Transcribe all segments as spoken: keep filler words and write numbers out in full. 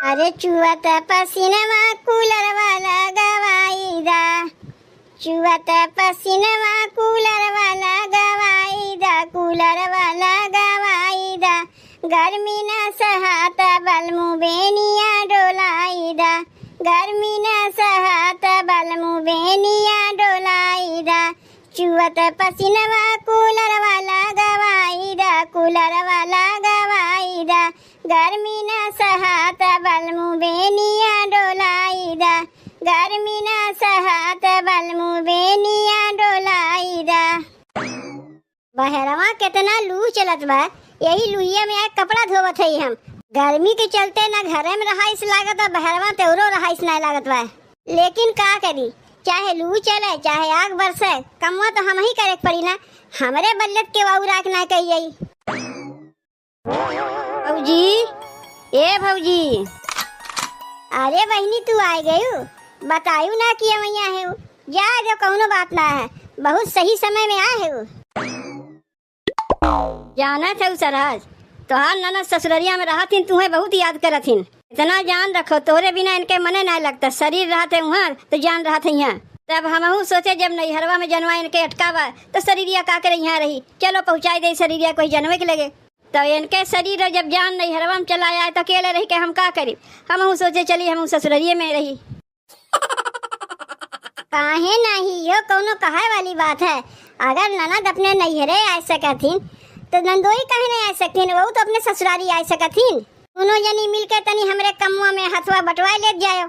अरे चुअत पसीनवा कूलरवा लगवाई दा, चुअत पसीनवा कूलरवा लगवाई दा, कूलरवा लगवाई दा। गर्मी न सहात बलमु बेनिया डोलाई दा, गर्मी न सहात बलमु बेनिया डोलाई दा। चुअत पसीनवा कूलरवा लगवाई दा, कूलरवा लगवाई दा। गर्मी न सहात बलमु बेनिया डोलाई दा, गर्मी न सहात बलमु बेनिया डोलाई दा। बहरवा केतना लू चलत बा, यही लुइया में आके कपड़ा धोवत हई हम। गर्मी के चलते ना घरे में रहाइस लागत बा, बहरवा तेवरो रहाइस नाय लागत बा। लेकिन का करी, चाहे लू चले, चाहे आग बरसे, कमवा तो हमही करे के पड़ी ना। हमरे बल्ले त केहू अउर आके ना कही जाई। भौजी, ए भौजी। अरे बहिनी, तू आइ गयू, बतायू ना कि अवैया है। जा दो, कौनो बात ना है, बहुत सही समय में आए है। जानत है सरहज, तोहार ननद ससुररिया में रहत हिन, तुहे बहुत याद करत हिन। इतना जान रखो, तोहरे बिना इनके मने ना लगता। शरीर रहत है उहाँ, तो जान रहत है यहाँ। तब हमहू सोचे, जब नैहरवा में जनवा इनके अटका बा, तो शरीरिया का करे यहाँ रही। चलो पहुँचाई दे शरीरिया कोई जनवे के लगे। तो इनके शरीर जब जान नैहरवा में चला आए, तो अकेले रही के हम का करी? हमहू सोचे, चली हमहू ससुररिये में रही। काहे नाही, यो कौनो कहे वाली बात है। अगर ननद अपने नैहरे आ सकथिन, तो नंदोई काहे नहीं आ सकथिन? वो तो अपने ससुरारी आ सकथिन। दोनों जनी मिलके तनी हमरे कमुआ में हथवा बटवाए लेत जायो।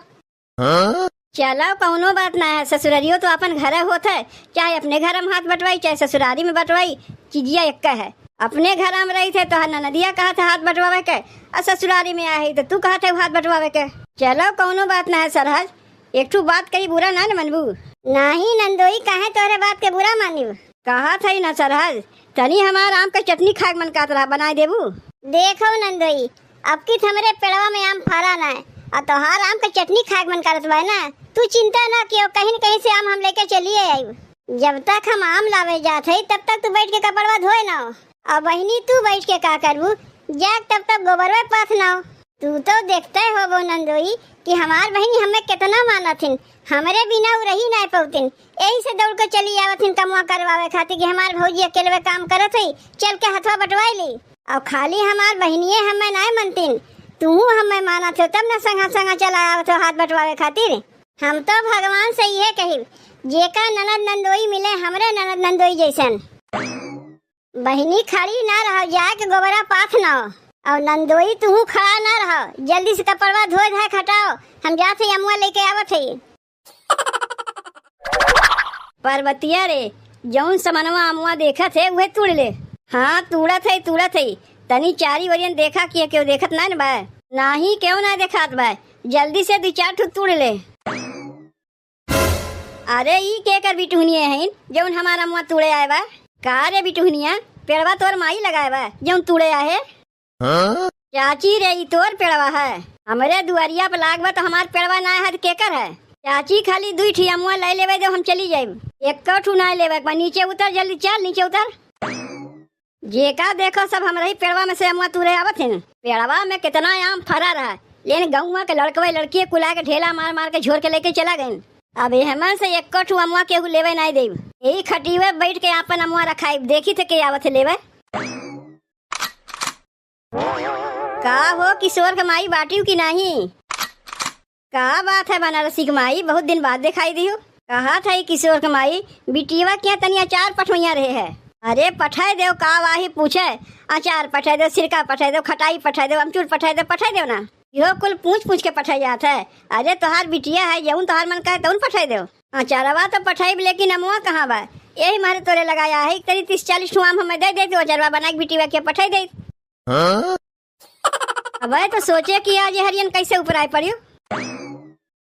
हाँ? चलो, कौनो बात ना है, ससुरारियो तो अपन घर होत है, चाहे अपने घर में हाथ बटवाई, चाहे ससुरारी में बटवाई, चीजिया एक है। अपने घर में रही थे तो ननदिया कहा था हाथ बटवावे के, और ससुरारी में आए है तो तू कहा थे हाथ बटवावे के। चलो, कौनो बात ना है सरहज, एक ठू बात कही बुरा ना न मनबू। नाही नंदोई, काहे तोहरे बात के बुरा मानिब? कहा था ही ना सरहज, तनी हमार आम के चटनी खाए के मन करत रहा, बनाए देबू? देखो नंदोई, अब की हमरे पेड़वा में आम फरा ना है, और तोहार आम के चटनी खाए के मन करत बा ना, तू चिंता ना कियो, कहीं न कहीं से आम हम लेके चलिए आइब। जब तक हम आम लावे जात है, तब तक तू बैठ के कपड़वा धोए ना हो। अब बहिनी, तू बैठ के का करबू? जाके तब तक गोबरवे पाथ ना हो। तू तो देखते होबो नंदोई कि हमार बहिनी हमें कितना मानत हिन, हमरे बिना उ रही नाय पौतिन, यही से दौड़ के चली आवत हिन कमवा करवावे खातिर कि हमार भौजी अकेलवे काम करत है, चल के हथवा बटवाई ली। और खाली हमार बहिनिये हमें नाय मनतिन, तू हमें मानत हो तब न संगा संगा चला आवत हो हाथ बटवावे खातिर। हम तो भगवान से इहे कहिब, जेका ननद नंदोई मिले हमरे ननद नंदोई जैसन। बहिनी खड़ी ना रहो, जाके गोबरा पाथ ना हो। और नंदोई तुहू खड़ा ना रहो, जल्दी से कपड़वा धोए धाए खटाओ, हम जात है अमुआ लेके आवत है। पर्वतिया रे, जौन समनवा अमुआ देखत है उहे तूड़ ले। हाँ, तूड़त है, तूड़त है। तनी चारी ओरियन देखा कि केहू देखत ना न बा। नाही, केहू ना देखात बा। जल्दी से दुई चार ठो तूड़ ले। अरे, ई केकर बिटुहनिया हईन, जौन हमार अमुआ तूड़े आए बा? का रे बिटुहनिया, पेड़वा तोर माई लगाए बा, जौन तूड़े आए है? हाँ? चाची रे, ई तोर पेड़वा है? हमरे दुआरिया पे लाग बा, तो हमार पेड़वा ना है, तो केकर है? चाची, खाली दुई ठी अमुआ ले लेवे दो, हम चली जाइब। एक्को ठू ना लेवे के बा, नीचे उतर, जल्दी चल, नीचे उतर। जेका देखो सब हमरे ही पेड़वा में से अमुआ तूरे आवत हैं। पेड़वा में कितना आम फरा रहा, लेकिन गौवा के लड़कवे लड़किए कुला के ढेला मार मार के झोर के लेके चला गए। अब एहमन से एको ठू अमुआ केहू लेवे नाई देब। यही खटिवे बैठ के आपन अमुआ रखाइब, देखी थे के आवत है लेवे। का हो किशोर के माई बाटिउ कि नाही? का बात है बनारसी के माई, बहुत दिन बाद दिखाई दियो। कहा था ई किशोर के माई, बिटिया के यहाँ तनी अचार पठवैया रहे है। अरे पठाए देव, का वाही पूछे, अचार पठाए देव, सिरका पठाए देव, खटाई पठाए देव, अमचूर पठाए देव, पठाए देव ना। इहो कुल पूछ पूछ के पठाए जात है। अरे तोहार बिटिया है, जौन तोहार मन कहे तौन पठाए देव। अचारवा तो पठाइब, लेकिन अमुआ कहाँ बा? यही मारे तोरे लगाया है, तनी तीस चालीस ठो आम हमें दे दे, तो अचारवा बना के बिटिया के पठाए दे। हाँ? अबे तो सोचे कि आज ये हरियन कैसे ऊपर आए पड़ियो।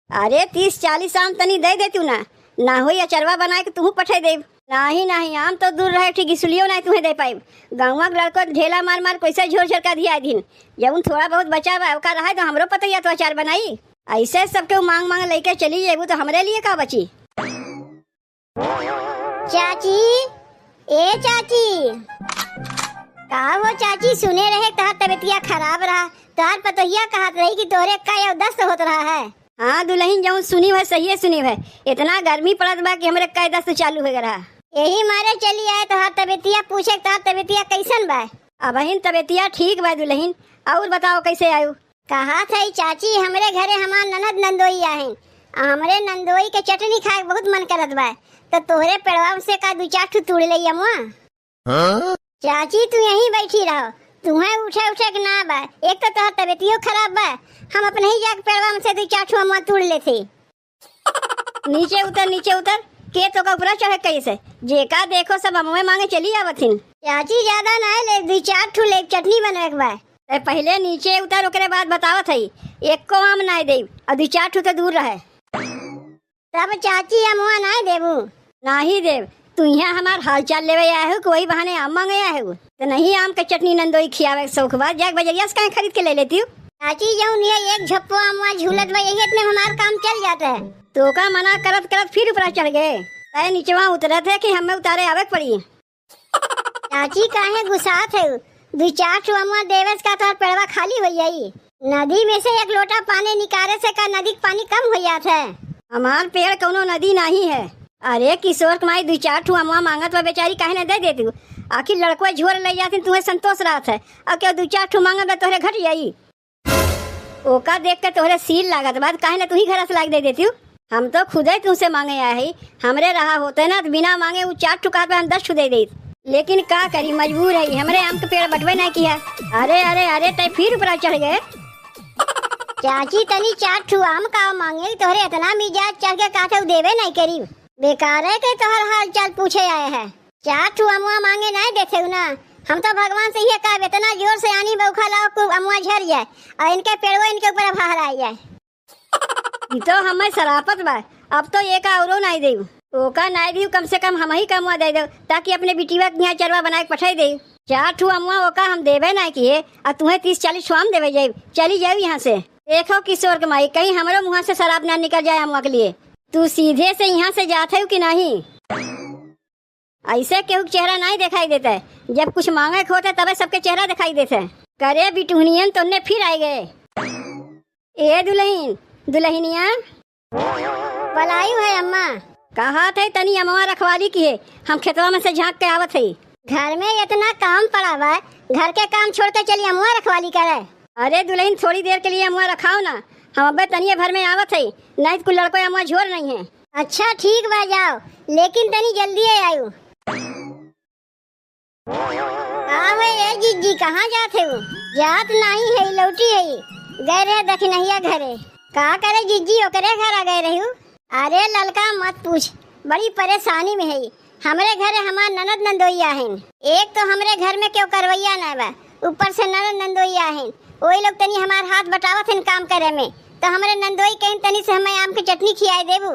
अरे तीस चालीस आम तनी दे दे तू ना, ना होई अचरवा बनाए के तुहू पठे देब। नाही नाही, आम तो दूर रहे, ठीक गिसुलियो ना तुहे दे पाइब। गाँव के लड़को ढेला मार मार कैसे झोर झोर का धिया दिन। जौन थोड़ा बहुत बचा बा ओका रहे तो हमरो पतैया तो अचार बनाई। ऐसे सबके मांग मांग लेके चली जेबू तो हमरे लिए का बची? चाची, ए चाची। का हो चाची, सुने रहे तहार तबीयतिया खराब रहा, तोहार पतोहिया कहत रही कि तोहरे कई अउ दस्त होत रहा है। हाँ दुलहिन, जउन सुनी है सहिए सुनी है। इतना गर्मी पड़त बा कि हमरे कई दस्त चालू होइ रहा। यही मारे चली आए तोहार तबियतिया पूछे, तोहार तबियतिया कइसन बा? अबहिन तबियतिया ठीक बा दुलहिन। अउर बताओ कइसे आयु? कहत हई चाची, हमरे घरे हमार ननद नंदोई आहिन। आ हमरे नंदोई के चटनी खाए के बहुत मन करत बा। त तोहरे पेड़वा से का दुइ चार ठू तूड़ लेई अमवा? हाँ? चाची, तू यहीं बैठी रहो, तुहें उठे उठे के ना बा। एक तो तोहर तबियतियो खराब बा, हम अपने ही जाके पेड़वा में से दुइ चार ठू अमवा तूड़ लेते। नीचे उतर, नीचे उतर, के तोका ऊपरा चढ़े कइसे? जेका देखो सब अमवे मांगे चली आवत हिन। चाची, ज्यादा ना ले, दुइ चार ठू ले, चटनी बनवे के बा। ए, पहिले नीचे उतर, ओकरे बाद बतावत हई। एको आम ना देब, अउर दुइ चार ठू तो दूर रहे। तब चाची, अमवा नाहीं देबू? नाहीं देब। तू इहाँ हमार हाल चाल लेवे आए हो कि वही बहाने आम मांगे आए हो? त नहीं आम के चटनी नंदोई खियावे के शौक बा, जाके बजरिया से काहे खरीद के ले लेती हो? चाची, जउन ये एक झप्पो अमवा झूलत बा, यही इतने में हमार काम चल जात है। तोका मना करत करत फिर ऊपरा चढ़ गए। तय निचवा उतरत है कि हमें उतारे आवे के पड़ी। चाची, काहे गुस्सात है? दुइ चार ठो अमवा देवे से का तोहर पेड़वा खाली होइ जाई? नदी में से एक लोटा पानी निकारे से का नदी के पानी कम होइ जात है? हमार पेड़ कउनो नदी नाहीं है। अरे किशोर के माई दुइ चार ठो अमवा मांगत बा बेचारी, काहे न दे देती? आखिर लड़कवा झोर ले जाती, तुहें संतोष रहत है। अउर केहू दुइ चार ठो मांगत बा तोहरे घट जाई? ओका देख के तोहरे सील लागत बा, काहे न तू ही घरा से लाग दे देती? हम तो खुदे तुमसे मांगे आए हई। हमरे रहा होते ना त बिना मांगे उ चार ठो कहत बा हम दस ठो दे देत। लेकिन का करी, मजबूर है, हमरे आम के पेड़ बटवे ना किया। अरे, अरे, अरे, तय फिर ऊपरा चढ़ गए। चाची, तनी चार ठू आम का मांगे, तोहरे इतना मिजाज चढ़ के काथे उ देबे नहीं करी। बेकार है के तोहर हाल चाल पूछे आए है। चार ठू अमुआ मांगे नहीं देते हो ना। हम तो भगवान से ये कहब, इतना जोर से आनी बौखा लाओ कि अमुआ झर जाए और इनके पेड़वो इनके ऊपर बाहर आ जाए। ई तो हमें सरापत बा, अब तो एका औरो नाई देउ। ओका नाई देउ, कम से कम हमही का मुआ दे देउ, ताकि अपने बिटिया के यहाँ चरवा बनाए के पठाई देउ। चार ठू अमुआ ओका हम देबे नाई किए, आ तुहें तीस चालीस ठू आम देवे जाइब। चली जाइब यहाँ से। देखो किशोर के माई, कहीं हमरो मुँह से शराब ना निकल जाए अमुआ के लिए। तू सीधे से यहाँ से जात है कि नहीं? ऐसे केहू के चेहरा नाई देखाई देता है। जब कुछ मांगे के होता है, तबे सबके चेहरा देखाई देता है। करे बिटुहनियन तो ने फिर आए गए। ए दुलहिन, दुलहिनिया। बलायु है अम्मा। कहा थे तनी अमवा रखवाली की है, हम खेतवा में से झांक के आवत है। घर में इतना काम पड़ा बा, घर के काम छोड़ के चली अमवा रखवाली करे। अरे दुलहिन, थोड़ी देर के लिए अमवा रखाओ ना, हम अब्बे तनिए भर में आवत है, नहीं तो कुल लड़को अमवा झोर नहीं है। अच्छा ठीक बा, जाओ, लेकिन तनी जल्दी आयु। का हुए ए जिज्जी, कहाँ जात है? जात नहीं है, लौटी है, गए रहे दखिनहिया घरे। का करे जिज्जी, ओकरे घर आ गए रहू? अरे ललका मत पूछ, बड़ी परेशानी में है। हमरे घरे हमार ननद नंदोई आहिन। एक तो हमरे घर में केहू करवैया ना बा, ऊपर से ननद नंदोई आहिन। ओई लोग तनी हमार हाथ बटावत हन काम करे में, तो हमरे नंदोई कहिन तनी से हमें आम के चटनी खियाए देबू।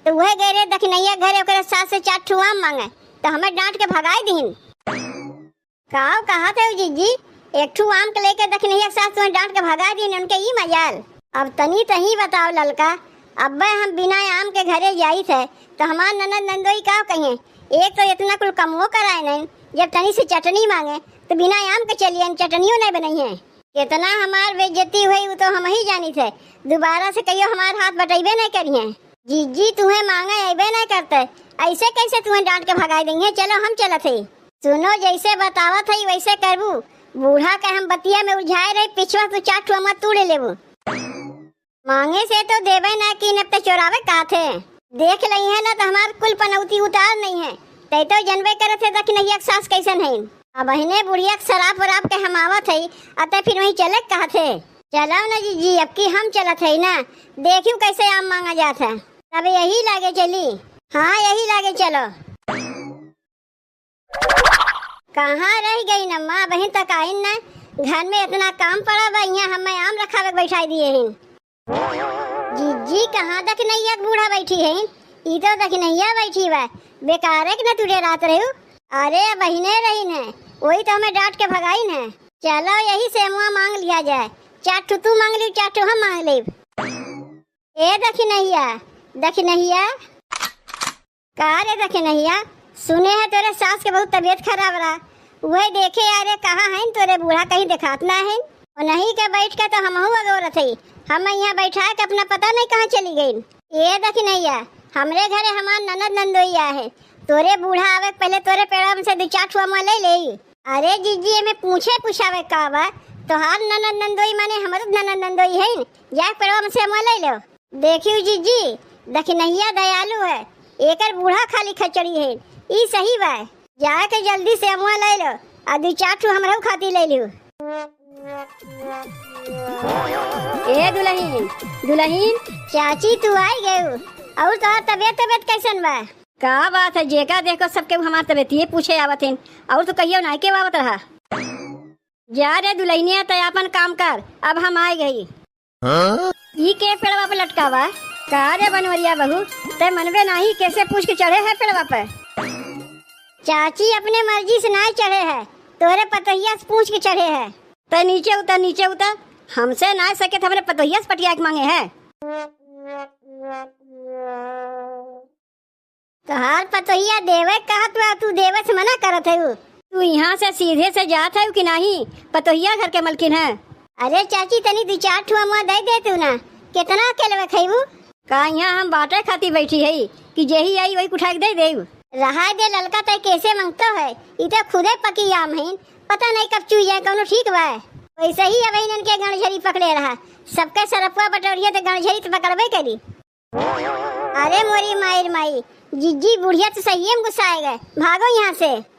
तो वह गए रहे दखिनैया घरे, ओकरे सास से चार ठू आम मांगे, तो हमें डांट के भगाई दिहिन। काव कहत है जिज्जी, एक ठू आम के लेके दखिनैया सास तुम्हें डांट के भगा दिहिन, उनके ई मजाल। अब तनी तही बताओ ललका, अब्बे हम बिना आम के घरे जाई थे, तो हमार ननद नंदोई काव कहिए? एक तो इतना कुल कमो कराए नहीं, जब तनी से चटनी मांगे, तो बिना आम के चलिए, चटनियों नहीं बनाई है। कितना हमार बेइज्जती हुई, वो तो हम ही जानी थे। दोबारा से कहियो हमार हाथ बटइबे नहीं करिए। जिज्जी तुहें मांगे अइबे नहीं करते, ऐसे कैसे तुहें डांट के भगाई देंगे? चलो हम चलत है। सुनो, जैसे बतावत है वैसे करबू। बूढ़ा के हम बतिया में उलझाए रहे, पिछवा तू चार ठो अमवा तूड़ लेबू। मांगे से तो देबे ना की, न तो चोरावे का थे। देख लई है ना तो हमार कुल पनौती उतार नहीं है। तै तो जनबे करे थे दखिनैया के सास कैसन है। अब अहिने बुढ़िया के शराब वराब के हम आवत है, अतः फिर वहीं चले कहा थे। चलाओ ना जिज्जी, अब की हम चलत है ना, देखियो कैसे आम मांगा जात है। तब यही लागे चली। हाँ, यही लागे चलो। कहाँ रह गई न माँ बहिन तक आइन न? घर में इतना काम पड़ा बा, यहाँ हमें आम रखावे के बैठाई दिए हैं। जिज्जी, कहाँ दखिनैया के बूढ़ा बैठी है? ई तो दखिनैया बैठी बा। बेकारे के न तू डेरात रहू। अरे, बहिने रहीन है, वही तो हमें डांट के भगाइन है। चलो, यही से अमुआ मांग लिया जाए। चार ठो तू मांग ली, चार ठो हम मांग लेब। ए दखिनैया, दखिनैया। का रे दखिनैया, सुने है तोरे सास के बहुत तबीयत खराब रहा, वही देखे आ रे, कहाँ है तोरे बूढ़ा, कहीं देखात ना है। उन्हीं के बैठ के तो हमहू अगोरत हई। हम यहाँ बैठा के अपना पता नहीं कहाँ चली गई। ए दखिनहिया, हमरे घरे हमार ननद नंदोई आए हैं। तोरे बूढ़ा आवे के पहले तोरे पेड़वा में से दू चार ठो अमवा ले ले। अरे जिज्जी, एमे पूछे पुछावे का बा? तोहार ननद नंदोई माने हमरो ननद नंदोई है। जा पेड़वा में से अमवा ले लो। देखियो जिज्जी, दखिनहिया दयालु है, एकर बूढ़ा खाली खचड़ी है, ई सही बा। जाके जल्दी से अमवा ले लो, आ दू चार ठो हमरहू खातिर ले लियो। ए दुलहिन, दुलहिन। चाची, तू आई गयू, और तोहार तबियत, तबियत कैसन बा? का बात है, जेका देखो सबके हमार तबियत ये पूछे आवत हैं, और तो कहियो ना के आवत रहा। जा रे दुलहिनिया, तै आपन काम कर, अब हम आए गई। हाँ? ई के पेड़वा पे लटकावा? का रे बनवरिया बहू, तै मनबे नाही, कैसे पूछ के चढ़े है पेड़वा पे? चाची अपने मर्जी से नाही चढ़े है, तोरे पतोहिया से पूछ के चढ़े है। तै नीचे उतर, नीचे उतर, हमसे नाही सके तो हमरे पतोहिया से पटिया के मांगे है। तोहार पतोहिया देवे कहत बा, तू देवे से मना करत हऊ। तू यहाँ से सीधे से जात हऊ कि नाही? पतोहिया घर के मलकिन है। अरे चाची, तनी दू चार ठो अमवा दे दे तू ना, कितना अकेलवे खइबू? का यहाँ हम बाटे खातिर बैठी हई कि जेही आई वही उठा के दे देऊ? रहा दे ललका, तय कैसे मांगतो है, ई तो खुदे पकी आम है, पता नहीं कब चुई जाए, कौनो ठीक बा। वैसे ही अब इनन के गणझरी पकड़े रहा, सबके सरपुआ बटोरिया तो गणझरी तो पकड़बे करी। अरे मोरी माई रे माई, जिज्जी बुढ़िया तो सही में गुस्साए गए, भागो यहाँ से।